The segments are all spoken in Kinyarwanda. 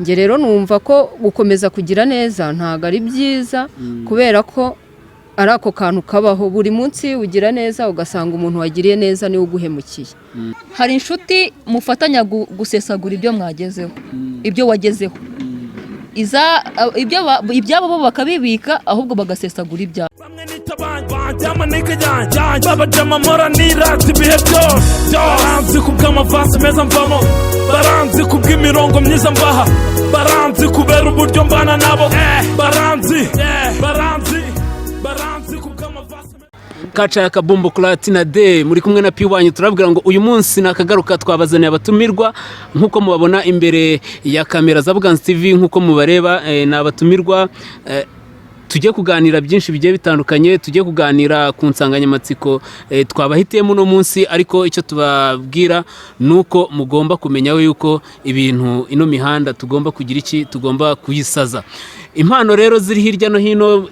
Njye rero numva ko gukomeza kugira neza ntabwo ari byiza, kubera ko ari ako kantu kabaho buri munsi. Ugira neza, ugasanga umuntu wagiriye neza niwe uguhemukiye. Hari inshuti mufatanya gusesagura ibyo mwagezeho, ibyo wagezeho, ibyabo bo bakabibika, ahubwo bagasesagura ibyabo. Bamwe nita banjye amanika yanjye, babajama mpora nirata ibihe byose. Baranzi kubw'amavasi meza mvamo, baranzi kubw'imirongo myiza mbaha, baranzi kubera uburyo mbana nabo, baranzi, baranzi, baranzi kubw'amavasi. Kaca ya Kabumbu Kuratina de muri kumwe na P wanyu. Turabwira ngo uyu munsi nakagaruka, twabazaniye abatumirwa nk'uko mubabona imbere ya kamera za Buganza TV, nk'uko mubareba, ni abatumirwa tujye kuganira byinshi bigiye bitandukanye. Tujye kuganira ku nsanganyamatsiko twabahitiyemo uno munsi, ariko icyo tubabwira ni uko mugomba kumenya yuko ibintu ino mihanda tugomba kugira iki, tugomba kuyisaza. Impano rero ziri hirya no hino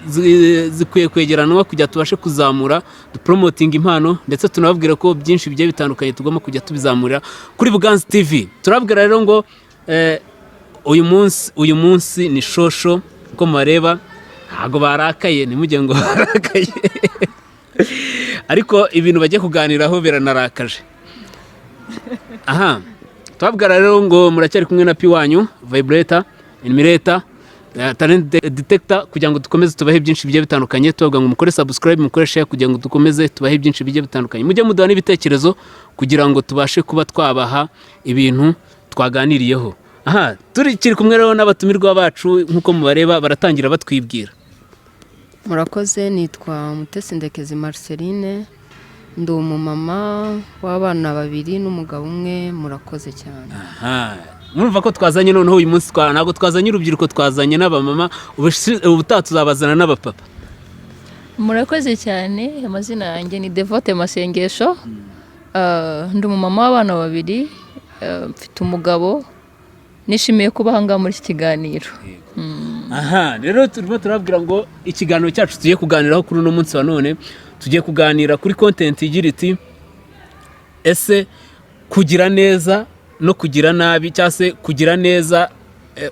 zikwiye kwegeranwa kugira tubashe kuzamura, dupromotinga impano, ndetse tunababwira ko byinshi bigiye bitandukanye tugomba kujya tubizamurira kuri Buganza TV. Turababwira rero ngo uyu munsi ni shosho. Uko mubareba ntabwo barakaye, ntimujye ngo barakaye, ariko ibintu bagiye kuganiraho biranarakaje. Aha tubabwira rero ngo muracyari kumwe na P wanyu, vibrator, animator, talent detector, kugira ngo dukomeze tubahe byinshi bigiye bitandukanye. Tubabwira ngo mukore subscribe, mukore share, kugira ngo dukomeze tubahe byinshi bigiye bitandukanye. Mujye muduha n'ibitekerezo kugira ngo tubashe kuba twabaha ibintu twaganiriyeho. Aha turi kumwe rero n'abatumirwa bacu nk'uko mubareba, baratangira batwibwira. Murakoze, nitwa Mutesi Ndekezi Marceline, ndi umumama w'abana babiri n'umugabo umwe. Murakoze cyane. Aha murumva ko twazanye noneho uyu munsi ntabwo twazanye urubyiruko, twazanye n'abamama. Ubutaha tuzabazana n'abapapa. Murakoze cyane. Amazina yanjye ni Devote Masengesho. Ndi umumama w'abana babiri, mfite umugabo. Nishimiye kuba aha ngaha muri iki kiganiro. Aha rero turimo turababwira ngo ikiganiro cyacu tugiye kuganiraho kuri uno munsi wa none, tugiye kuganira kuri content igira iti: "Ese kugira neza no kugira nabi, cyangwa se kugira neza,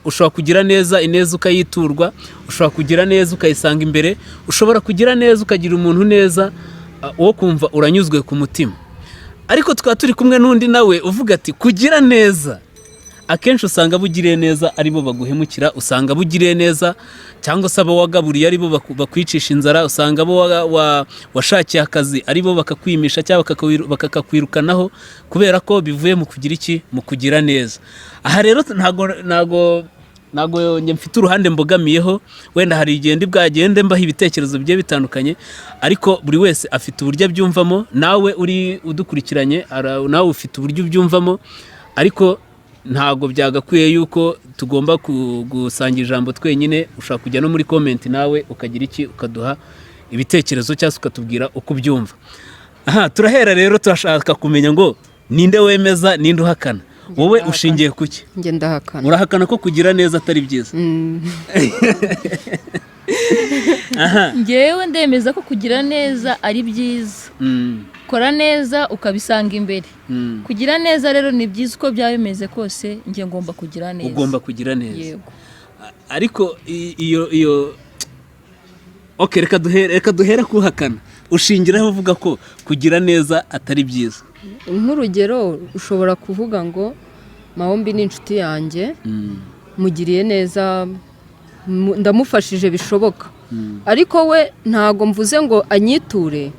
ushobora kugira neza ineza ukayiturwa, ushobora kugira neza ukayisanga imbere, ushobora kugira neza ukagira umuntu neza, wo kumva uranyuzwe ku mutima." Ariko tukaba turi kumwe n'undi nawe uvuga ati kugira neza akenshi usanga abo ugiriye neza aribo baguhemukira, usanga abo ugiriye neza cyangwa se abo wagaburiye aribo bakwicisha inzara, usanga abo washakiye akazi aribo bakakwimisha cyangwa bakakwirukanaho kubera ko bivuye mu kugira iki, mu kugira neza. Aha rero ntago njye mfite uruhande mbogamiyeho. Wenda hari igihe ndi bwagende mbaha ibitekerezo bigiye bitandukanye, ariko buri wese afite uburyo abyumvamo. Nawe uri udukurikiranye, nawe ufite uburyo ubyumvamo, ariko ntabwo byagakwiye yuko tugomba gusangira ijambo twenyine. Ushobora kujya no muri comment nawe ukagira iki, ukaduha ibitekerezo cyangwa se ukatubwira uko ubyumva. Aha turahera rero, turashaka kumenya ngo ninde wemeza, ninde uhakana? Wowe ushingiye ku ki? Njye ndahakana. Urahakana ko kugira neza atari byiza? Mm. Aha. Ngewe ndemeza ko kugira neza ari byiza. Kora neza ukabisanga imbere. Kugira neza rero ni byiza, uko byaba bimeze kose njye ngomba kugira neza. Ugomba kugira neza. Yego. Ariko iyo okay, reka duhere kuhakana. Ushingiraho uvuga ko kugira neza atari byiza? Nk'urugero, ushobora kuvuga ngo Mahombi ni inshuti yanjye, mugiriye neza, ndamufashije bishoboka, ariko we ntago mvuze ngo anyiture,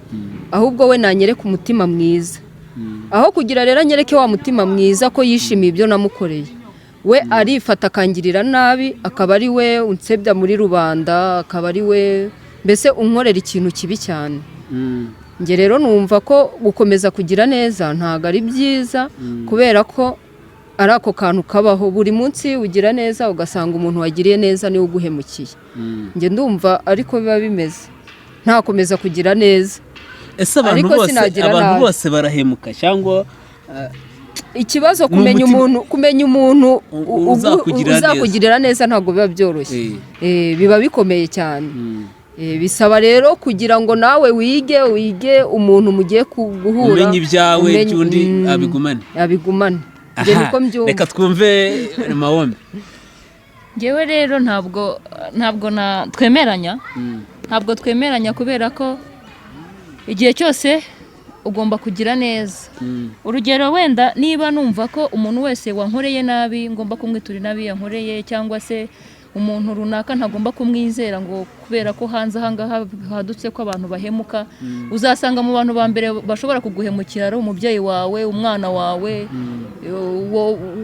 ahubwo we nanyereke umutima mwiza. Aho kugira rero anyereke wa mutima mwiza ko yishimiye ibyo namukoreye, we arifata akangirira nabi, akaba ari we unsebya muri rubanda, akaba ari we mbese unkorera ikintu kibi cyane. Njye rero numva ko gukomeza kugira neza ntabwo ari byiza, kubera ko ari ako kantu kabaho buri munsi. Ugira neza, ugasanga umuntu wagiriye neza niwe uguhemukiye. Njye ndumva ariko biba bimeze, ntakomeza kugira neza. Ese abantu Ariko bose sinagira abantu nabi. bose barahemuka cyangwa Ikibazo Ni kumenya umuntu, kumenya umuntu uzakugirira neza. Uzakugirira neza ntabwo biba byoroshye. Biba bikomeye cyane. Bisaba rero kugira ngo nawe wige umuntu mugiye guhura, umenye ibyawe, by'undi abigumane. Abigumane. Njye Aha, niko mbyumva. Reka twumve Mahombe. Ngewe rero ntabwo na twemeranya, ntabwo twemeranya, kubera ko igihe cyose ugomba kugira neza. Urugero, wenda niba numva ko umuntu wese wankoreye nabi ngomba kumwitura inabi yankoreye, cyangwa se umuntu runaka ntagomba kumwizera ngo kubera ko hanze ahangaha hadutse ko abantu bahemuka, uzasanga mu bantu ba mbere bashobora kuguhemukira ari umubyeyi wawe, umwana wawe,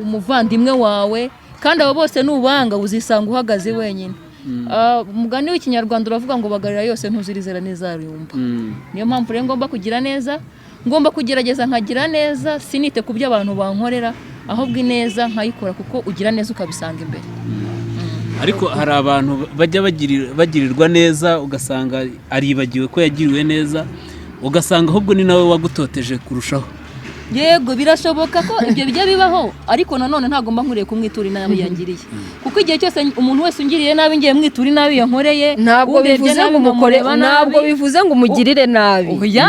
umuvandimwe wawe, kandi abo bose nubanga uzisanga uhagaze wenyine. Umugani w'Ikinyarwanda uravuga ngo bagarira yose ntuzirizera n'izarumba. Niyo mpamvu rero ngomba kugira neza, ngomba kugerageza nkagira neza, sinite ku byo abantu bankorera, ahubwo ineza nkayikora, kuko ugira neza ukabisanga imbere. Ariko hari abantu bajya bagirirwa neza, ugasanga aribagiwe ko yagiriwe neza, ugasanga ahubwo ni nawe wagutoteje kurushaho. Yego, birashoboka ko ibyo bijya bibaho, ariko nanone ntabwo mba nkwiriye kumwitura inabi yangiriye, kuko igihe cyose umuntu wese ungiriye nabi ngiye mwitura inabi yankoreye, Ntabwo undebye bivuze nabi ngo umukore nkamureba nabi. Ntabwo bivuze ngo umugirire nabi. Oya,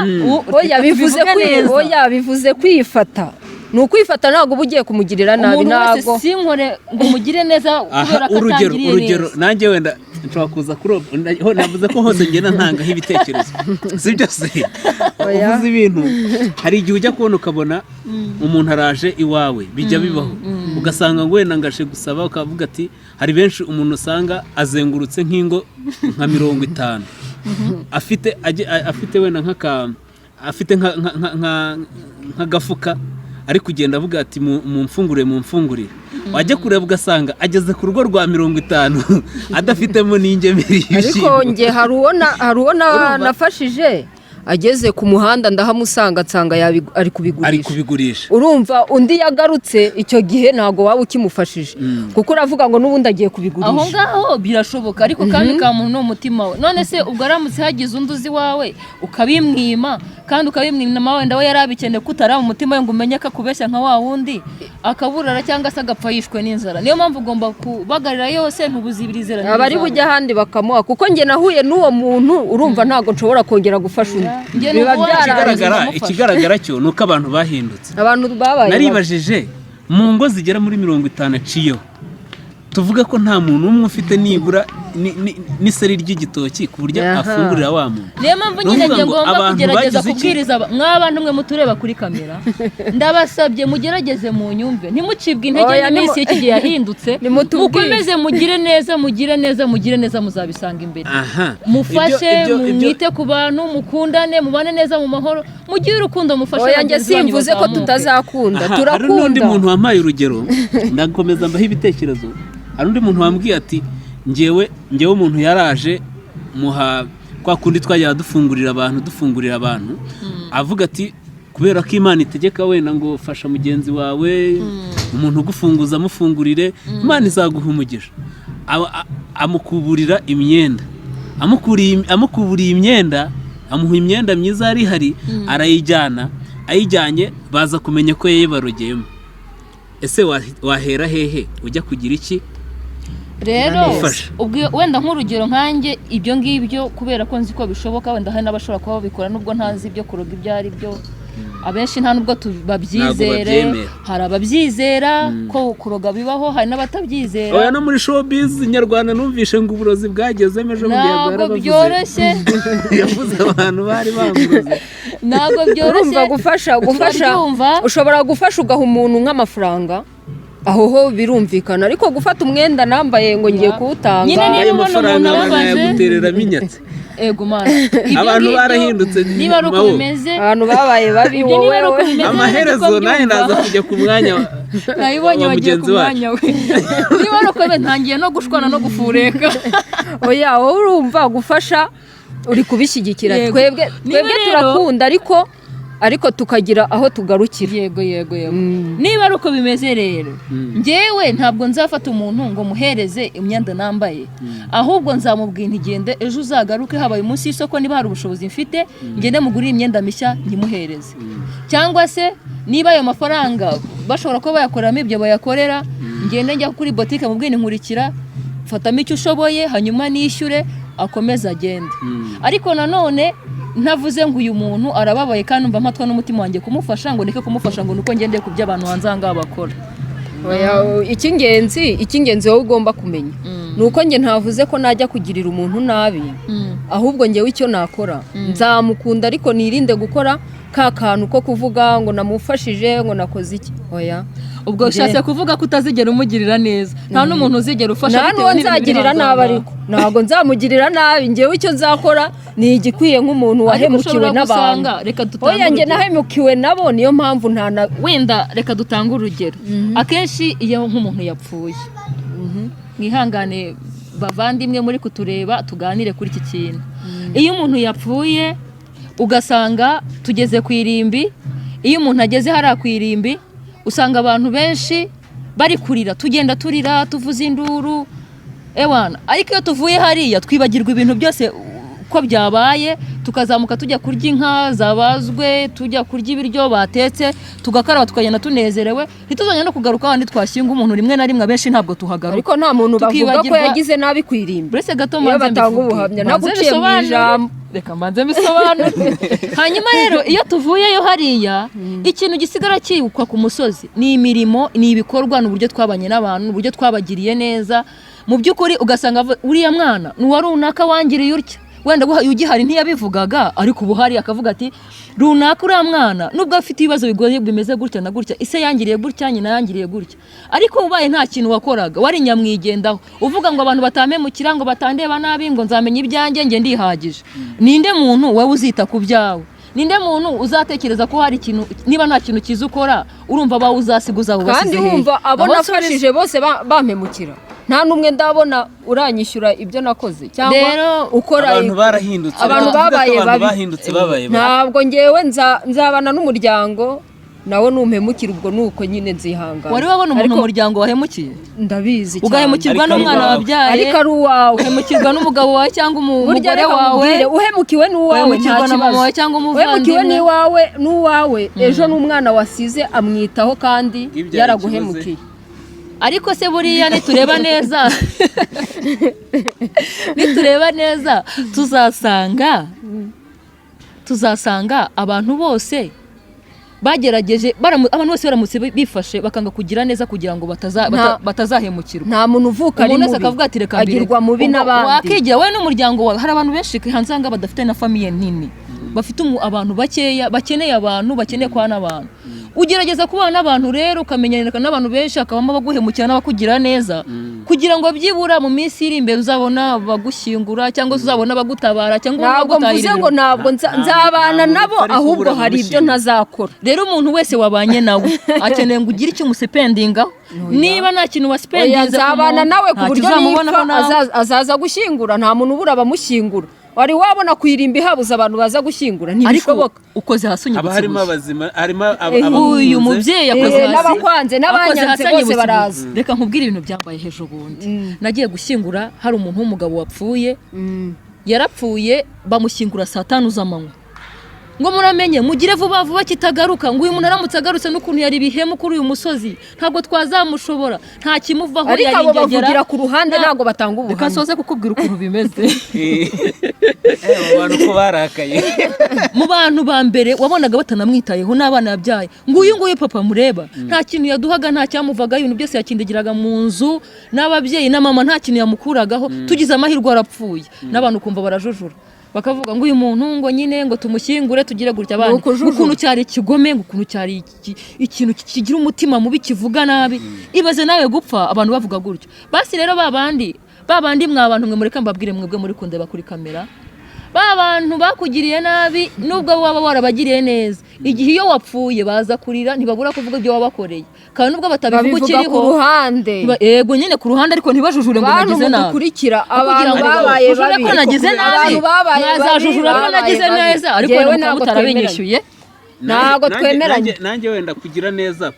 Oya, bivuze tubivuge neza. Oya, bivuze kwifata, ni ukwifata, ntabwo uba ugiye kumugirira nabi. Umuntu wese Ntabwo sinkore ngo mugire neza Aha, kubera ko urugero, atangiriye urugero, neza. Nanjye wenda nshobora kuza kuri navuze ko hose ngenda ntangaho ibitekerezo, si byo se? Oya. Uvuze ibintu, hari igihe ujya kubona ukabona umuntu araje iwawe, bijya bibaho, ugasanga ngo wenda ngashe gusaba, ukavuga ati hari benshi umuntu usanga azengurutse nk'ingo nka 50, afite afite wenda nk'aka afite nk'agafuka ari kugenda avuga ati mumfungurire, mumfungurire. Wajya kureba ugasanga ageze ku rugo rwa 50 adafitemo n'ingemeri Ariko y'ibishyimbo. njye hari uwo Urumva? nafashije ageze ku muhanda, ndahamusanga, nsanga ari Ari kubigurisha. kubigurisha. Urumva undi yagarutse, icyo gihe ntabwo waba ukimufashije, kuko uravuga ngo n'ubundi agiye Aho kubigurisha. ngaho birashoboka, ariko kandi ka muntu ni umutima we. None se ubwo aramutse hagize undi uzi iwawe ukabimwima, kandi ukabimwima wenda we yari abikeneye, ko utaraba umutima we ngo umenye ko akubeshya nka wa wundi, akaburara cyangwa se agapfa yishwe n'inzara? Niyo mpamvu ugomba kubagarira yose, ntubuzibirizera. Abari bujya ahandi bakamuha, kuko njye nahuye n'uwo muntu, urumva ntabwo nshobora kongera gufasha undi. Njye ni Biba uwo byarangiye. Ndamufasha. Ikigaragara cyo ni uko abantu bahindutse. Abantu babaye babi. Naribajije, mu ngo zigera muri 50 aciyeho, tuvuge ko nta muntu umwe ufite nibura n'iseri ry'igitoki ku buryo afungurira wa muntu. Niyo mpamvu Ni nyine ukuvuga njye ngo ngomba abantu kugerageza bagize iki? kubwiriza mw'abantu mwe mutureba kuri kamera, ndabasabye mugerageze mu nyumve, ntimucibwe intege Oya, n'iminsi y'iki gihe yahindutse. Nimutubwire. Mukomeze mugire neza, mugire neza, mugire neza, muzabisanga imbere. Mufashe, mwite ku bantu, mukundane, mubane neza mu mahoro, mugire urukundo, mufashe Oya, njye bagenzi banyu simvuze ko bazamuke. tutazakunda. Aha, hari n'undi Turakunda. muntu wampaye urugero, ndakomeza mbaho ibitekerezo. Hari undi muntu wambwiye ati ngewe umuntu yaraje muha kwa kundi twajyaga dufungurira abantu, dufungurira abantu, avuga ati kubera ko Imana itegeka wenda ngo fasha mugenzi wawe, umuntu ugufunguza amufungurire, Imana izaguha umugisha. Amukuburira imyenda, amukuburiye imyenda, amuha imyenda myiza yari ihari, arayijyana. Ayijyanye baza kumenya ko yayibarogeyemo. Ese wahera hehe ujya kugira iki? Rero Gufasha. ubwo wenda nk'urugero nkanjye, ibyo ngibyo kubera ko nzi ko bishoboka, wenda hari n'abashobora kuba babikora, nubwo ntazi ibyo kuroga ibyo ari byo, abenshi nta nubwo babyizere. Babyemera. Hari ababyizera ko kuroga bibaho, hari n'abatabyizera. Oya, no muri showbiz nyarwanda numvishe ngo uburozi bwagezemo ejo bundi. Ntabwo yarabavuze. byoroshye. Yavuze abantu bari bamuroze. Ntabwo byoroshye. Urumva gufasha Turabyumva. ushobora gufasha ugaha umuntu nk'amafaranga, aho ho birumvikana, ariko gufata umwenda nambaye ngo ngiye kuwutanga. Nyine niba Ayo ubona mafaranga umuntu ababaje banayagutereramo inyatsi. Ego mana, ibyo Abantu ngibyo, barahindutse, niba ari uko Mawo. bimeze, Abantu babaye babi. Ibyo Wowe niba ari uko wowe bimeze, Amaherezo niko nawe mbyumva. naza kujya ku mwanya Nabibonye, wa wagiye ku mugenzi wacu. mwanya we. Niba ari uko bimeze, ntangiye no gushwana no gufureka. Oya, wowe urumva gufasha uri kubishyigikira. Yego. Twebwe Niba twebwe rero- turakunda, ariko tukagira aho tugarukira. Yego, niba ari uko bimeze rero, njyewe ntabwo nzafata umuntu ngo muhereze imyenda nambaye, ahubwo nzamubwira nti gende ejo uzagaruke habaye umunsi w'isoko, niba hari ubushobozi mfite ngende mugurire imyenda mishya nyimuhereze, cyangwa se niba ayo mafaranga bashobora kuba bayakoreramo ibyo bayakorera, ngende njya kuri botike mubwire nkurikira, fatamo icyo ushoboye hanyuma nishyure, akomeze agende. Ariko nanone ntavuze ngo uyu muntu arababaye kandi umva mpatwa n'umutima wanjye kumufasha, ngo ndeke kumufasha ngo nuko ngendeye ku byo abantu hanze aha ngaha bakora. Oya, icy'ingenzi wowe ugomba kumenya ni uko njye ntavuze ko najya kugirira umuntu nabi, ahubwo njyewe icyo nakora nzamukunda, ariko nirinde gukora ka kantu ko kuvuga ngo namufashije, ngo nakoze iki. Oya. Ubwo ushatse kuvuga ko utazigera umugirira neza, nta n'umuntu uzigera ufasha Nta bitewe n'uwo n'ibintu biri nzagirira hanze nabi, aha. ariko ntabwo nzamugirira nabi. Njyewe icyo nzakora ni igikwiye nk'umuntu Ariko wahemukiwe ushobora n'abantu. gusanga, reka dutange Oya, njye urugero. nahemukiwe nabo, niyo mpamvu nta na Wenda reka dutange urugero. Akenshi iyo nk'umuntu yapfuye, mwihangane bavandimwe muri kutureba, tuganire kuri iki kintu. Iyo umuntu yapfuye ugasanga tugeze ku irimbi, iyo umuntu ageze hariya ku irimbi usanga abantu benshi bari kurira, tugenda turira, tuvuza induru, ewana. Ariko iyo tuvuye hariya twibagirwa ibintu byose uko byabaye, tukazamuka tujya kurya inka zabazwe, tujya kurya ibiryo batetse, tugakaraba, tukagenda tunezerewe, ntituzongere no kugaruka ahandi twashyinga umuntu. Rimwe na rimwe abenshi ntabwo tuhagaruka. Ariko nta muntu bavuga ko Tukibagirwa- yagize nabi ku irimbi. Uretse gato Iyo mbanze batanga mbivuge. ubuhamya, Mbanze naguciye mu bisobanure. ijambo. Reka mbanze mbisobanure. Hanyuma rero iyo tuvuyeyo hariya, ikintu gisigara cyibukwa ku musozi ni imirimo, ni ibikorwa, ni uburyo twabanye n'abantu, ni uburyo twabagiriye neza. Mu by'ukuri ugasanga uriya mwana ni uwa runaka wangiriye utya. Wenda ugihari ntiyabivugaga, ariko ubu hari akavuga ati runaka uriya mwana nubwo afite ibibazo bigoye bimeze gutya na gutya, ise yangiriye gutya, nyina yangiriye gutya. Ariko ubaye nta kintu wakoraga, wari nyamwigendaho, uvuga ngo abantu batampemukira, ngo batandeba nabi, ngo nzamenya ibyanjye, njye ndihagije, ninde muntu wowe uzita ku byawe? Ninde muntu uzatekereza ko hari ikintu? Niba nta kintu cyiza ukora, urumva abawe uzasiga uzaba Kandi ubasize hehe? wumva abo Abo nafashije bose bampemukira, nta n'umwe ndabona uranyishyura ibyo nakoze cyangwa Rero, ukora. Abantu barahindutse. Abantu Reka tuvuge ko babaye abantu babi. bahindutse, babaye babi. Ntabwo ngewe nzabana n'umuryango nawe numpemukira, ubwo nuko nyine nzihangana. Wari wabona umuntu Ariko umuryango wahemukiye? Ndabizi cyane. Ugahemukirwa Ariko ari n'umwana uwawe. wabyaye, Ariko ari uwawe. uhemukirwa n'umugabo wawe cyangwa Burya umugore reka wawe, nkubwire, uhemukiwe n'uwawe nta uhemukirwa na mama kibazo. wawe cyangwa Uhemukiwe umuvandimwe. n'iwawe n'uwawe, ejo n'umwana wasize amwitaho kandi Ngibyo yaraguhemukiye. Ariko se buriya nitureba neza tuzasanga abantu bose bagerageje, abantu bose baramutse bifashe bakanga kugira neza kugira ngo batazahemukirwa. Nta muntu uvuka ari Umuntu wese mubi, akavuga ati reka mbireke. agirwa mubi Ubwo n'abandi. Wakigira wowe n'umuryango wawe. Hari abantu benshi hanze aha ngaha badafite na famille nini, bafite abantu bakeya, bakeneye abantu, bakeneye kubana n'abantu. Ugerageza kubana n'abantu rero, ukamenyana n'abantu benshi, hakabamo abaguhemukira n'abakugira neza, kugira ngo byibura mu minsi iri imbere uzabona abagushyingura, cyangwa se uzabona abagutabara, cyangwa ubone Ntabwo mvuze abagutahira ngo ibirori. ntabwo nzabana Nta muntu nabo, utari ahubwo kubura hari ibyo abamushinga. ntazakora. Rero umuntu wese wabanye nawe akeneye ngo ugire icyo umuspendingaho. Niba nta kintu Oya, waspendinze ku nzabana muntu, nawe ku ntacyo buryo uzamubonaho nipfa nawe. azaza gushyingura. Nta muntu ubura abamushyingura. Wari wabona ku irimbi habuze abantu baza gushyingura? Ariko Ntibishoboka. ukoze hasi Haba unyibutse harimo ibuye. abazima, harimo Uyu abakunze. mubyeyi akoze hasi N'abakwanze n'abanyanze akoze hasi bose anyibutse ibuye. baraza. Reka nkubwire ibintu byambaye ejo bundi. Nagiye gushyingura, hari umuntu w'umugabo wapfuye, yarapfuye bamushyingura saa 5 z'amanywa. Ngo muramenye mugire vuba vuba kitagaruka, ngo uyu muntu aramutse agarutse n'ukuntu yari ibihemu kuri uyu musozi ntabwo twazamushobora, nta kimuvaho. Ariko Yari abo ingegera. bavugira ku ruhande, ntabwo batanga Reka ubuhamya. nsoze kukubwira ukuntu bimeze. Abo bantu ko barakaye. Mu bantu ba mbere wabonaga batanamwitayeho n'abana yabyaye, ngo uyu nguyu papa mureba nta kintu yaduhaga, nta cyamuvaga, ibintu byose yakindagiraga mu nzu n'ababyeyi na mama, nta kintu yamukuragaho, tugize amahirwe arapfuye. N'abantu ukumva barajujura, bakavuga ngo uyu muntu ngo nyine ngo tumushyingure tugire gutya abandi. Ni ukujujura. Ukuntu cyari ikigome, ngo ukuntu cyari ikintu kigira umutima mubi, kivuga nabi. Ibaze nawe gupfa abantu bavuga gutyo. Basi rero ba bandi mwa bantu mwe, mureka mbabwire mwebwe muri kundeba kuri kamera, ba bantu bakugiriye nabi, nubwo waba warabagiriye neza, igihe iyo wapfuye baza kurira, ntibabura kuvuga ibyo wabakoreye, kandi nubwo batabivuga Babivuga ukiriho. ku ruhande. Yego nyine ku ruhande, ariko ntibajujure ngo Bantu nagize nabi. mudukurikira, Kugira abantu ngo babaye ujure babi, ko nagize nabi, abantu babaye babi, mwazajujura ko babaye nagize babi. neza, ariko Njyewe wenda mukaba ntabwo mutarabinyishyuye. Ntabwo twemeranya. Nanjye wenda kugira neza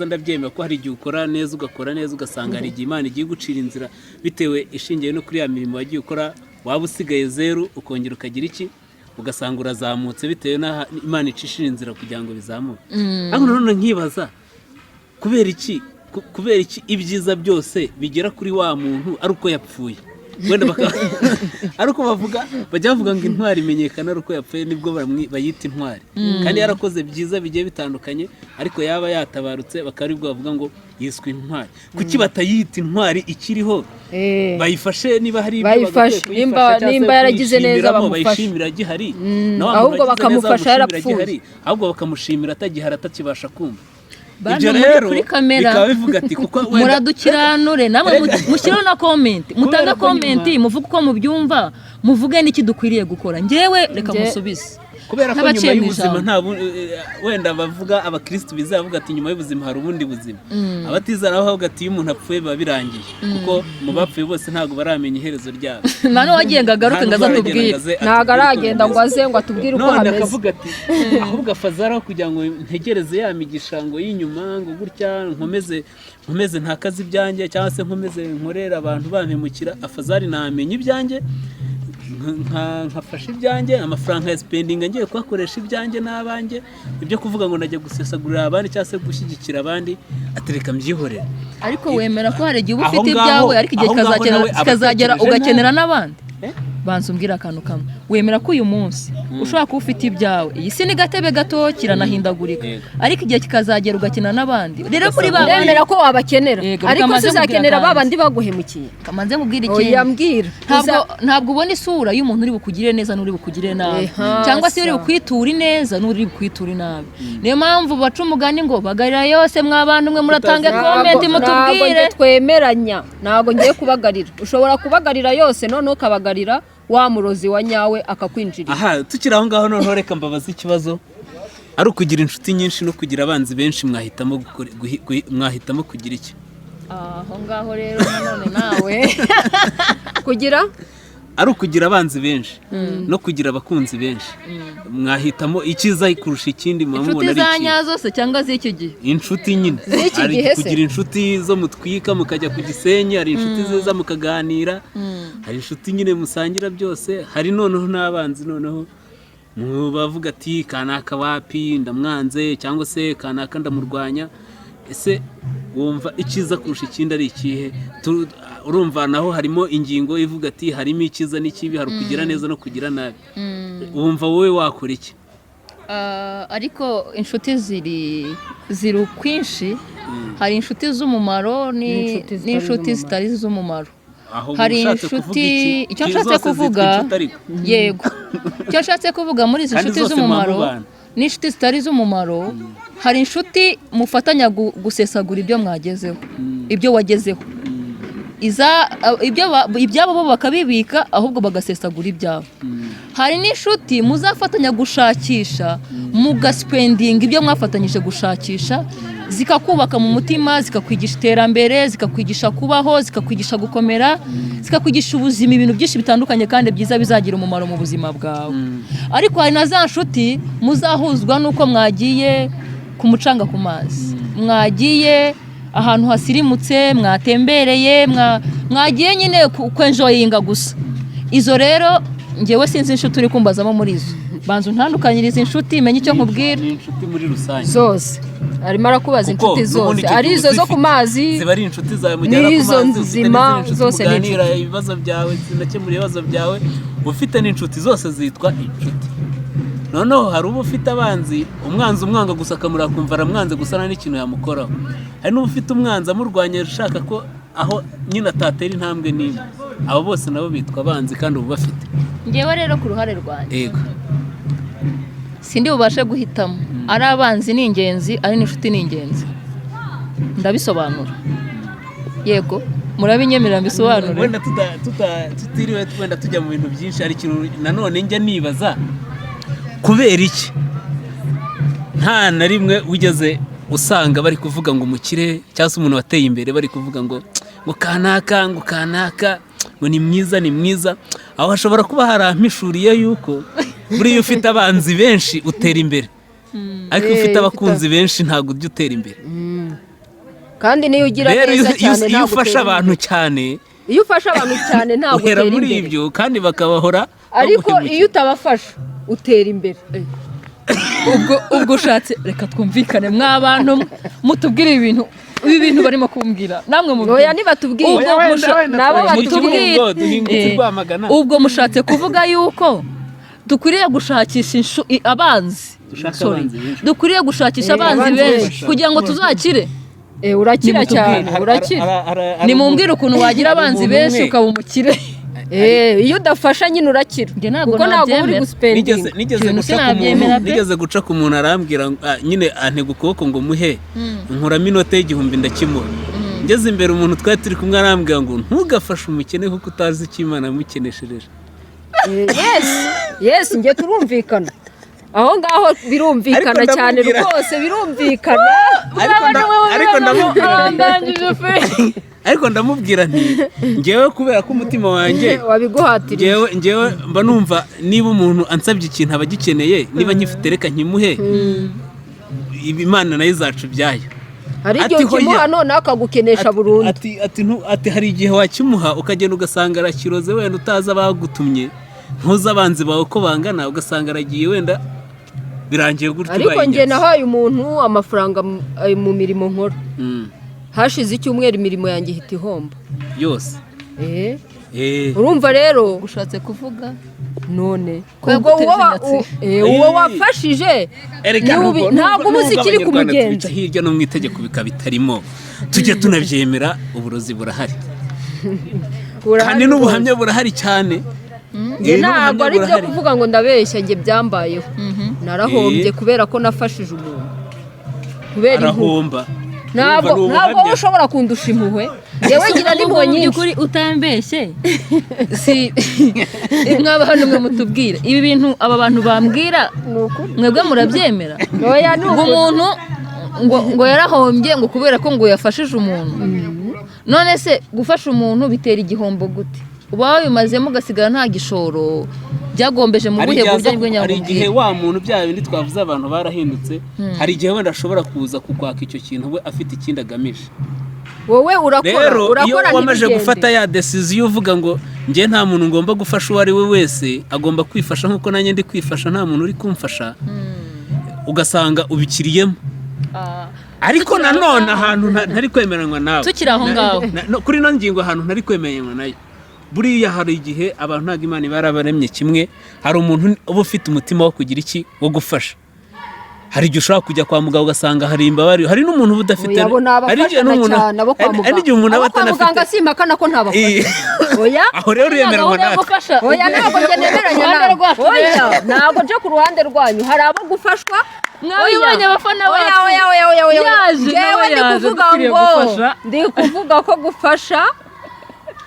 ndabyemera ko hari igihe ukora neza, ugakora neza, ugasanga hari igihe Imana igiye gucira inzira bitewe ishingiye no kuri ya mirimo wagiye ukora, waba usigaye zeru ukongera ukagira iki, ugasanga urazamutse bitewe n'aha Imana icishije inzira kugira ngo bizamuke. Ariko nanone nkibaza kubera iki ibyiza byose bigera kuri wa muntu ari uko yapfuye. Wenda ari uko bavuga, bajya bavuga ngo intwari imenyekana ari uko yapfuye, nibwo bayita intwari. Kandi yarakoze byiza bigiye bitandukanye, ariko yaba yatabarutse bakaba aribwo bavuga ngo yiswe intwari. Kuki batayita intwari ikiriho? Bayifashe niba hari ibyo Bayifashe. bagakwiye kuyifasha cyangwa se Nimba yaragize neza kuyishimiramo, bamufashe. bayishimira agihari. Na wa muntu Ahubwo wagize neza bakamufasha bamushimira yarapfuye. agihari, ahubwo bakamushimira atagihari, atakibasha kumva. Bantu Ibyo muri rero kuri kamera, bikaba bivuga ati kuko wenda muradukiranure namwe, mushyireho na comment, mutange Kubera ko comment, muvuge uko mubyumva, muvuge n'iki dukwiriye gukora. Njyewe reka musubize Kubera ko n'abaciye nyuma mu y'ubuzima ijambo. nta wenda bavuga, abakirisitu bizavuga ati nyuma y'ubuzima hari ubundi buzima. Abatizera nabo bavuga ati iyo umuntu apfuye biba birangiye, kuko mu bapfuye bose ntabwo baramenya iherezo ryabo. Nta n'uwagiye ngo agaruke ngo Nta aze n'uwaragenda atubwire. ngo aze Ntabwo atubwire uko aragenda ngo bimeze. aze ngo atubwire uko None hameze. akavuga ati ahubwo afazaraho kugira ngo ntegereze ya migisha ngo y'inyuma, ngo gutya nkomeze ntakaze ibyanjye, cyangwa se nkomeze nkorere abantu bampemukira. Afazari namenya ibyanjye, nkafasha ibyanjye, amafaranga ya spendinga ngiye kuyakoresha ibyanjye n'abanjye. Ibyo kuvuga ngo najya gusesagurira abandi cyangwa se gushyigikira abandi, atereka mbyihorere. Ariko wemera ko hari igihe uba Aho ufite ngaho- ibyawe, ariko igihe aho ngaho nawe aba kikazagera atekereje ugakenera nabi. n'abandi? Eh? Banza umbwire akantu kamwe: wemera ko uyu munsi ushobora kuba ufite ibyawe, iyi si ni gatebe gato, kiranahindagurika, ariko igihe kikazagera ugakenera n'abandi? Rero muri ba bandi Uremera ko wabakenera, Yego, ariko bikamaze se kubwira uzakenera ba kandi. bandi baguhemukiye? Kamanze nkubwire ikindi. Oya, mbwira. Ntabwo ubona isura y'umuntu uri bukugirire neza n'uri bukugirire nabi, cyangwa se uri bukwiture ineza n'uri bukwiture inabi. Niyo mpamvu baca umugani ngo bagarira yose. Mwa bantu mwe, muratange comment, Ntabwo mutubwire. Njye twemeranya, ntabwo ngiye kubagarira. Ushobora kubagarira yose, noneho ukabagarira wa murozi wa nyawe akakwinjirira. Aha tukiri aho ngaho, noneho reka mbabaze ikibazo: ari ukugira inshuti nyinshi no kugira abanzi benshi, mwahitamo mwahitamo kugira iki? Aho ngaho rero nanone nawe. Kugira Ari ukugira abanzi benshi no kugira abakunzi benshi, mwahitamo icyiza kurusha ikindi muba Inshuti mubona ari za ikihe? nyazo se cyangwa z'iki gihe? Inshuti nyine. Z'iki Hari gihe se? kugira inshuti zo mutwika mukajya ku Gisenyi, hari inshuti ziza mukaganira, hari inshuti nyine musangira byose, hari noneho n'abanzi, noneho bavuga ati kanaka wapi, ndamwanze, cyangwa se kanaka ndamurwanya. Ese wumva icyiza kurusha ikindi ari ikihe? Urumva naho harimo ingingo ivuga ati harimo icyiza n'ikibi, hari ukugira neza no kugira nabi. Wumva wowe wakora iki? Ah, ariko inshuti ziri ukwinshi. Hari inshuti z'umumaro N'inshuti zitari n'inshuti iz'umumaro. zitari iz'umumaro. Aho Hari ushatse kuvuga inshuti iki? Icyo Zose nshatse zitwa kuvuga, inshuti ariko. yego, icyo nshatse kuvuga muri izi Kandi nshuti zose z'umumaro muba mubana. n'inshuti zitari iz'umumaro, hari inshuti mufatanya gusesagura ibyo mwagezeho, ibyo wagezeho, ibyabo bo bakabibika, ahubwo bagasesagura ibyabo. Hari n'inshuti muzafatanya gushakisha, mugaspendinga ibyo mwafatanyije gushakisha, zikakubaka mu mutima, zikakwigisha iterambere, zikakwigisha kubaho, zikakwigisha gukomera, zikakwigisha ubuzima, ibintu byinshi bitandukanye kandi byiza bizagira umumaro mu buzima bwawe. Ariko hari na za nshuti muzahuzwa n'uko mwagiye ku mucanga, ku mazi, mwagiye ahantu hasirimutse, mwatembereye, mwagiye nyine kwenjoyinga gusa. Izo rero ngewe sinzi inshuti uri kumbazamo muri izo. Banza untandukanyirize inshuti, menye icyo nkubwira. Ni inshuti muri rusange. Zose arimo arakubaza. Kuko Inshuti n'ubundi zose, icyo ari gihe izo zo ku uzifite, mazi ziba ari inshuti zawe mujyana ku n'izo mazi, ufite nzima, n'izindi nshuti zose ni muganira ibibazo byawe, zinakemura ibibazo byawe, ufite n'inshuti, zose zitwa inshuti. Noneho hari uba ufite abanzi, umwanzi umwanga gusa akamureba akumva aramwanze gusa, nta n'ikintu yamukoraho. Hari n'uba ufite umwanzi amurwanya, ashaka ko aho nyine atatera intambwe n'imwe. Abo bose nabo bitwa abanzi kandi uba ubafite. Ngewe rero ku ruhare rwanjye, Yego. sindi bubashe guhitamo. Ari abanzi ni ingenzi, ari n'inshuti ni ingenzi. Ndabisobanura, yego, murabinyemerera mbisobanure? Wenda tutiriwe wenda tujya mu bintu byinshi, hari ikintu nanone njya nibaza: kubera iki nta na rimwe wigeze usanga bari kuvuga ngo umukire cyangwa se umuntu wateye imbere, bari kuvuga ngo kanaka, ngo kanaka ngo ni mwiza, ni mwiza? Aho hashobora kuba harampishuriye yuko buriya ufite abanzi benshi utera imbere, ariko iyo ufite abakunzi benshi ntabwo ujya utera imbere. Kandi niyo ugira Rero neza iyo cyane iyo ntabwo ufasha utera abantu imbere. cyane, Iyo ufasha abantu cyane ntabwo uhera utera muri imbere. ibyo kandi bakabahora Ariko baguhemukira. iyo utabafasha utera imbere. Ubwo ushatse, reka twumvikane, mwa bantu mwe, mutubwire ibintu. Ibi bintu barimo kumbwira namwe mu Oya, nibatubwiye. Ubwo Oya, wenda, wenda, nabo turi mu batubwire. Kibungo, duhingutse i Rwamagana. Ubwo mushatse kuvuga yuko dukwiriye gushakisha abanzi. Dushake Sorry. abanzi benshi. Dukwiriye gushakisha abanzi abanzi benshi benshi. kugira ngo tuzakire. Urakira Nimutubwire. cyane, urakira. Nimumbwire ukuntu wagira Hari abanzi umuntu benshi umwe. ukaba umukire. Iyo udafasha nyine urakira, Njye ntabwo kuko ntabwo uba uri nabyemera. guspendinga. Nigeze Ikintu guca ku sinabyemera muntu pe. Nigeze guca ku muntu, arambwira ngo- nyine antega ukuboko ngo muhe, nkuramo inote y'1000 ndakimuha. Ngeze imbere, umuntu twari turi kumwe arambwira ngo ntugafashe umukene kuko utazi icyo Imana yamukeneshereje. Yes, njye turumvikana aho ngaho, birumvikana Ariko cyane. Rwose birumvikana. Ariko ndamubwira nti Ndangije pe. Ariko ndamubwira nti ngewe kubera ko umutima wanjye Wabiguhatirije. ngewe mba numva niba umuntu ansabye ikintu aba agikeneye, niba nkifite reka nkimuhe, Imana nayo izaca ibyayo. Hari igihe Ati, hoya. ukimuha noneho akagukenesha burundu. Ati hari igihe wakimuha ukagenda ugasanga arakiroze, wenda utazi abagutumye, ntuzi abanzi bawe uko bangana, ugasanga aragiye, wenda birangiye gutyo Ariko ubaye njye inyatsi. nahaye umuntu amafaranga mu mirimo nkora, hashize icyumweru imirimo yanjye ihita ihomba. Yose. Urumva rero Ushatse kuvuga none ko ubwo yaguteje uwo inyatsi. uwo wafashije Erega ntabwo uba uzi nubwo ikiri Abanyarwanda kumugenza. tubica hirya no mu itegeko bikaba bitarimo, tujye tunabyemera, uburozi burahari. Burahari Kandi rwose. n'ubuhamya burahari cyane. Njye N'ubuhamya ntabwo ari ibyo burahari. kuvuga ngo ndabeshya, njye byambayeho, narahombye kubera ko nafashije umuntu kubera impuhwe. Arahomba. Ntabwo Urumva ni ntabwo wowe ubuhamya. ushobora kundusha impuhwe, njyewe ngira n'impuhwe Mu nyinshi. by'ukuri utambeshye, si mwaba hano mwe mutubwire ibi bintu aba bantu bambwira, Ni ukuri. mwebwe murabyemera? Oya, ni Ngo ukuri. umuntu ngo yarahombye ngo kubera ko ngo yafashije umuntu. None se gufasha umuntu bitera igihombo gute? Uba wabimazemo ugasigara nta gishoro, byagombeje mu Hari buhe igihe buryo? aza Nibwo hari igihe nyamubwira. wa muntu, bya bindi twavuze, abantu barahindutse, hari igihe wenda ashobora kuza kukwaka icyo kintu we afite ikindi agamije. Wowe urakora, Rero iyo urakora wamaze ntibigende. gufata ya decision uvuga ngo njye nta muntu ngomba gufasha, uwo ari we wese agomba kwifasha nk'uko nanjye ndi kwifasha, nta muntu uri kumfasha, ugasanga ubikiriyemo. Ariko nanone ahantu ntari kwemeranywa nawe, Tukiri aho ngaho. No, kuri ino ngingo ahantu ntari kwemeranywa nayo, buriya hari igihe abantu ntabwo Imana iba yarabaremye kimwe. Hari umuntu uba ufite umutima wo kugira iki, wo gufasha. Hari igihe ushobora kujya kwa muganga ugasanga hari imbabare, hari n'umuntu uba udafite Oya, abo ni hari igihe abafashana n'umuntu cyane abo kwa hari muganga. n'igihe umuntu aba Abo kwa muganga atanafite simpakana ko ntabafasha, oya. Aho rero uremeranywa Gahunda yo natwe. gufasha. Oya, ntabwo njye nemeranya Uruhande nawe. rwacu Oya, rero. ntabwo nje ku ruhande rwanyu, hari abo gufashwa. Mwabibonye abafana Oya, bacu. oya, oya, oya, oya. Yaje, Njyewe nawe ndi yaje, kuvuga dukwiriye ngo gufasha. ndi kuvuga ko gufasha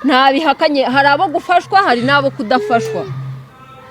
ntabihakanye, hari abo gufashwa, hari n'abo kudafashwa.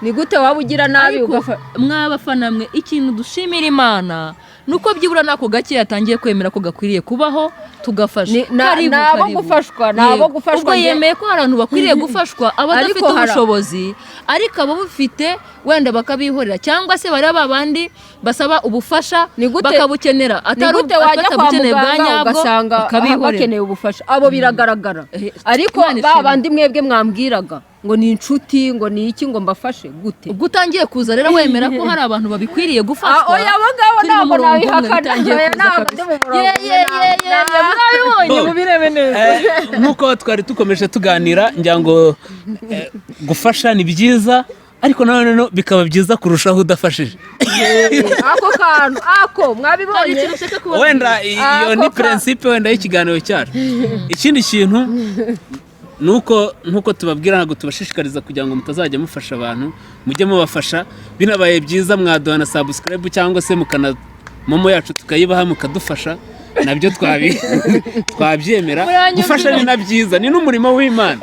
Ni gute waba ugira nabi Ariko ugafa mwabafana mwe, ikintu dushimira Imana ni uko byibura n'ako gake yatangiye kwemera ko gakwiriye kubaho, tugafasha. Karibu, Ni abo karibu. gufashwa, ni abo Yego. gufashwa. Ubwo yemeye ko hari abantu bakwiriye gufashwa, abadafite Ariko ubushobozi, ariko ababufite wenda bakabihorera, cyangwa se bari ba bandi basaba ubufasha Ni bakabukenera Ni atari gute wajya kwa batabukeneye bwa muganga nyabwo, ugasanga bakabihorera. bakeneye ubufasha? Abo biragaragara. Ariko Imana ba ishimwe. bandi mwebwe mwambwiraga ngo ni inshuti, ngo ni iki, ngo mbafashe gute? Ubwo utangiye kuza rero wemera ko hari abantu babikwiriye gufashwa. Ah, oya, abo ngabo Turi mu ntabwo murongo umwe, nabihakana. bitangiye Oya, kuza ntabwo kabisa. ndi mu murongo Ye, umwe, ye, ye, ye, ye, mwabibonye, mubirebe neza. Nk'uko twari dukomeje tuganira, ngira ngo gufasha ni byiza, ariko nanone no bikaba byiza kurushaho udafashije. Ako kantu ako Hari mwabibonye. ikintu nshaka kubabwira. Wenda iyo Ako ni principe wenda y'ikiganiro cyacu. Ikindi kintu ni uko nk'uko tubabwira, ntabwo tubashishikariza kugira ngo mutazajya mufasha abantu, mujye mubafasha. Binabaye byiza mwaduha na subscribe cyangwa se mukana MoMo yacu tukayibaha mukadufasha, nabyo twabyemera. Muranyumvira. Gufasha ni na byiza, ni n'umurimo w'Imana.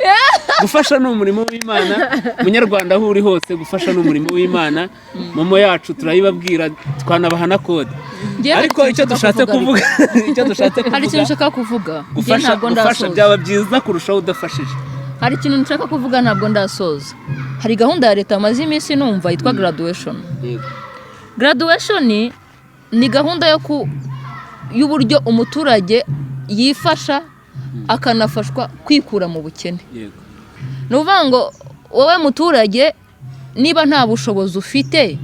Gufasha ni umurimo w'Imana. Munyarwanda aho uri hose, gufasha ni umurimo w'Imana. MoMo yacu turayibabwira, twanabaha na code. Njyewe hari Ariko ikintu icyo nshaka dushatse kuvuga. kuvuga, icyo dushatse Hari ikintu kuvuga, nshaka kuvuga. Njye gufasha ntabwo gufasha ndasoza. byaba byiza kurushaho udafashije. Hari ikintu nshaka kuvuga, ntabwo ndasoza. Hari gahunda ya leta maze iminsi numva yitwa graduation. Graduation ni gahunda yo ku y'uburyo umuturage yifasha akanafashwa kwikura mu bukene. Ni ukuvuga ngo wowe muturage, niba nta bushobozi ufite,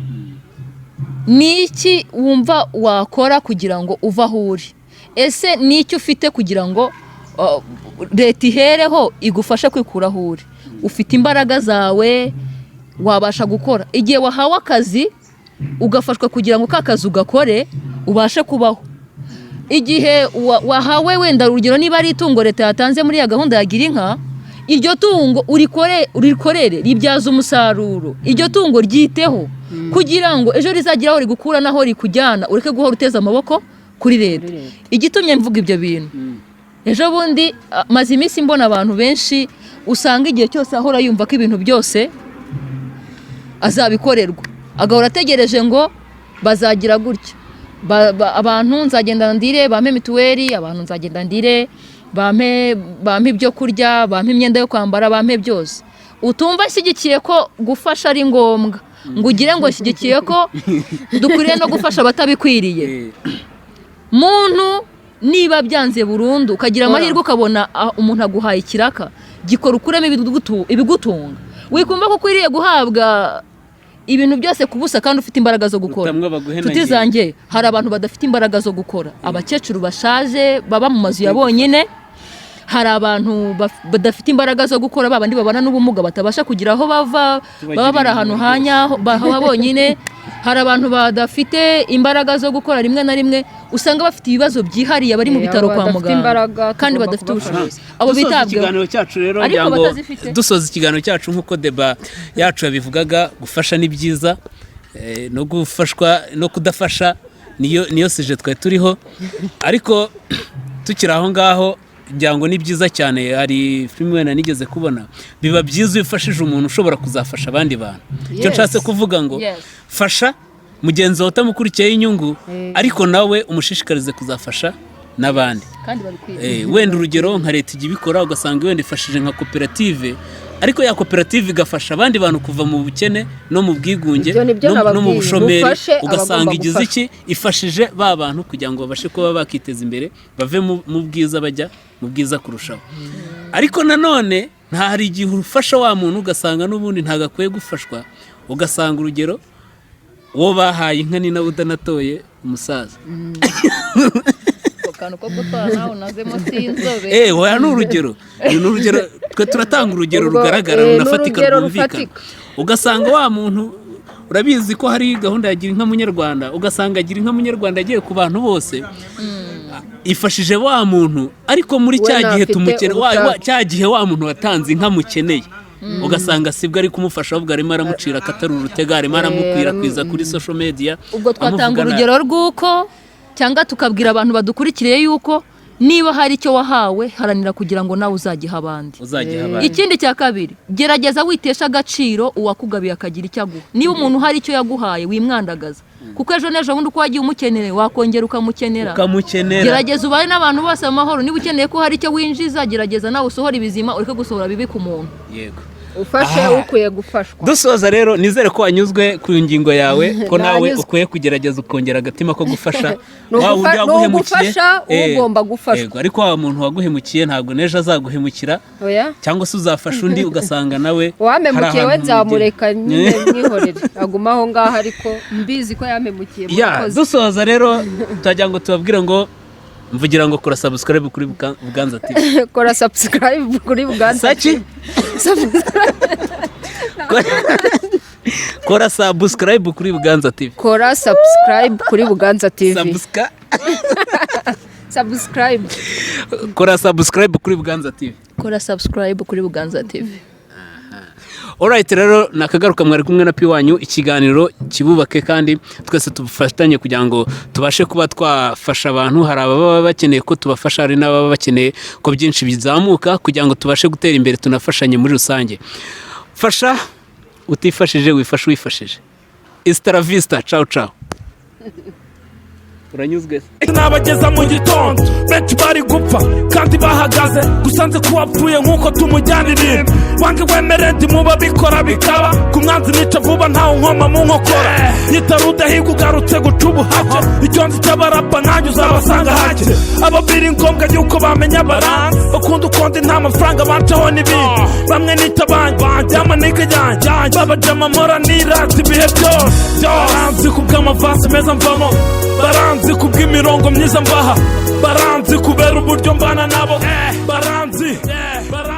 ni iki wumva wakora kugira ngo uve aho uri? Ese ni icyo ufite kugira ngo leta ihereho igufashe kwikura aho uri? Ufite imbaraga zawe, wabasha gukora. Igihe wahawe akazi, ugafashwa kugira ngo ka kazi ugakore, ubashe kubaho. Igihe wahawe wenda urugero niba ari itungo leta yatanze muri ya gahunda ya gira inka, iryo tungo urikore, urikorere, ribyaza umusaruro. Iryo tungo ryiteho kugira ngo ejo rizagira aho rigukura n'aho rikujyana, ureke guhora uteze amaboko kuri leta. Kuri leta. Igitumye mvuga ibyo bintu, ejo bundi maze iminsi mbona abantu benshi usanga igihe cyose ahora yumva ko ibintu byose azabikorerwa, agahora ategereje ngo bazagira gutya. Abantu nzagenda ndire bampe mituweli, abantu nzagenda ndire bampe ibyo kurya, bampe imyenda yo kwambara, bampe byose. Utumva ashyigikiye ko gufasha ari ngombwa, ngo ugire ngo ashyigikiye ko dukwiriye no gufasha abatabikwiriye. Muntu, niba byanze burundu, ukagira amahirwe ukabona umuntu aguhaye ikiraka, gikora ukuremo ibigutunga. Wikumva ko ukwiriye guhabwa ibintu byose ku busa kandi ufite imbaraga zo gukora. Utamwa baguhe na Nshuti ngewe. zanjye, hari abantu badafite imbaraga zo gukora, abakecuru bashaje baba mu mazu ya bonyine. Hari abantu badafite imbaraga zo gukora, babandi babana n'ubumuga batabasha kugira aho bava, baba bari ahantu hanyaho bahaba bonyine. Hari abantu badafite imbaraga zo gukora, rimwe na rimwe usanga bafite ibibazo byihariye, bari mu bitaro Abo kwa badafite muganga imbaraga kandi tugomba badafite kubafasha. ubushobozi, abo Dusoza bitabweho. ikiganiro cyacu rero, Ariko ngira ngo batazifite. dusoza ikiganiro cyacu, nk'uko deba yacu yabivugaga, gufasha ni byiza, no gufashwa no kudafasha niyo sujet twari turiho. Ariko tukiri aho ngaho, ngira ngo ni byiza cyane. Hari filime wenda nigeze kubona, biba byiza iyo ufashije umuntu ushobora kuzafasha abandi bantu. Icyo nshatse kuvuga ngo fasha mugenzi wawe utamukurikiyeho inyungu, ariko nawe umushishikarize kuzafasha n'abandi. Kandi babikwiye. Wenda urugero nka leta ijya ibikora, ugasanga wenda ifashije nka koperative, ariko ya koperative igafasha abandi bantu kuva mu bukene no mu bwigunge Ibyo nibyo no mu nababwiye. bushomeri. Mufashe Ugasanga abagomba igize gufashwa. iki, ifashije ba bantu kugira ngo babashe kuba bakiteza imbere, bave mu bwiza bajya mu bwiza kurushaho. Ariko nanone nta hari igihe ufasha wa muntu, ugasanga n'ubundi ntabwo akwiye gufashwa. Ugasanga urugero uwo bahaye inka ni nawe udanatoye umusaza. Ako kantu ko gutora nawe unazemo si inzobe. Oya, ni urugero, ni urugero, twe turatanga urugero Ubwo, rugaragara, ni runafatika, urugero rwumvikana. rufatika. Ugasanga wa muntu, urabizi ko hari gahunda ya gira inka munyarwanda, ugasanga gira inka munyarwanda agiye ku bantu bose, ifashije wa muntu, ariko muri We cya gihe ntafite tumukene ubushake. cya gihe wa muntu watanze inka mukeneye, ugasanga sibwo ari kumufasha, ahubwo arimo aramucira akatari urutega, arimo aramukwirakwiza kuri social media, Ubwo twatanga amuvuga nabi. urugero rw'uko, cyangwa tukabwira abantu badukurikiye yuko niba hari icyo wahawe, haranira kugira ngo nawe uzagihe abandi. Uzagiha abandi. Ikindi cya kabiri, gerageza witesha agaciro uwakugabiye akagira icyo aguha. Niba umuntu hari icyo yaguhaye, wimwandagaza, kuko ejo n'ejo bundi uko wagiye umukenere, wakongera ukamukenera. Ukamukenera. Gerageza ubane n'abantu bose amahoro. Niba ukeneye ko hari icyo winjiza, gerageza nawe usohora ibizima, ureke gusohora bibi ku muntu. Yego. Ufashe ukwiye gufashwa. Dusoza rero, nizere ko wanyuzwe ku ngingo yawe, ko nawe Nanyuzwe. ukwiye kugerageza ukongera agatima ko gufasha Ni wa wundi waguhemukiye. ugufasha ugomba gufashwa. Yego, ariko wa muntu waguhemukiye ntabwo n'ejo azaguhemukira, Oya. cyangwa se uzafasha undi ugasanga nawe Uwampemukiye hari we ahantu nzamureka mugera. nyine mwihorere aguma aho ngaho, ariko mbizi ko yampemukiye. Ya. Murakoze. Dusoza rero, turagira ngo tubabwire ngo mvugira ngo kora subscribe kuri Buganza TV. Kora subscribe kuri Buganza. Saki. Kora subscribe kuri Buganza TV. Kora subscribe kuri Buganza TV. Sabuska. Subscribe. Kora subscribe kuri Buganza TV. Kora subscribe kuri Buganza TV. Alright, rero nakagaruka, mwari kumwe na Pi wanyu, ikiganiro kibubake kandi twese tufatanye kugira ngo tubashe kuba twafasha abantu. Hari ababa bakeneye ko tubafasha, hari n'ababa bakeneye ko byinshi bizamuka kugira ngo tubashe gutera imbere, tunafashanye muri rusange. Fasha utifashije, wifashe wifashije. Hasta la vista, ciao ciao. Uranyuzwe se? Nabageza mu gitondo benshi bari gupfa kandi bahagaze, gusa nzi ko wapfuye nk'uko tumujyana ibintu wange wemere ndi mu babikora bikaba ku mwanzi nica vuba, ntawe nkoma mu nkokora nyita rudahigwa ugarutse guca. ubuhake. Icyo nzi cy'abarapa nkanjye uzabasanga hake, abo biri ngombwa yuko bamenya baranzi, bakunda ukundi, nta mafaranga bancaho n'ibindi. Bamwe nita banjye, y'amaniga yanjye, babajama mpora nirata ibihe byose. Baranzi kubw'amavasi meza mvamo, baranzi kubw'imirongo myiza mbaha, baranzi kubera uburyo mbana nabo, baranzi, baranzi.